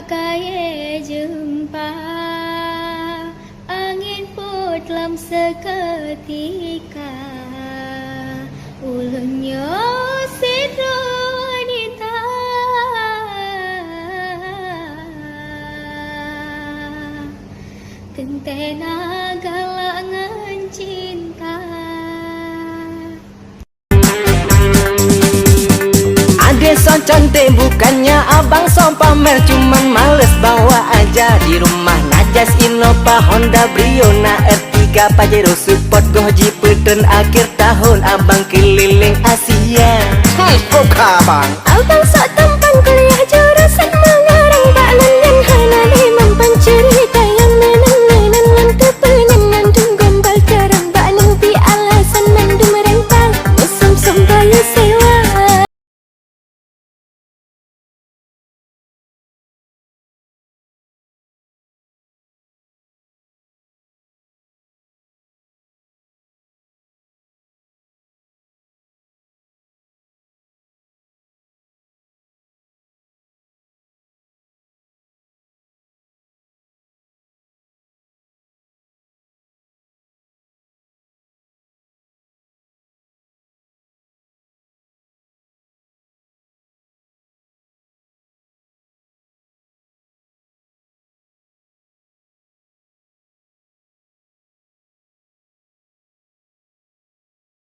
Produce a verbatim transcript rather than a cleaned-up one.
Kayée jeumpa, angén pôt lam seukeutika, ulôn nyoe sidroe nita. Teuntée na galak ngon cinta. Adéh soe cantik, bukannya abang soe pamer, cuman males bawa aja. Di rumah na Jazz, Innova, Honda, Brio, na R tiga, Pajero Sport, goh jipeutrön. Akhir tahun abang keulileng Asia. Hmm, oke, Bang. Abang sok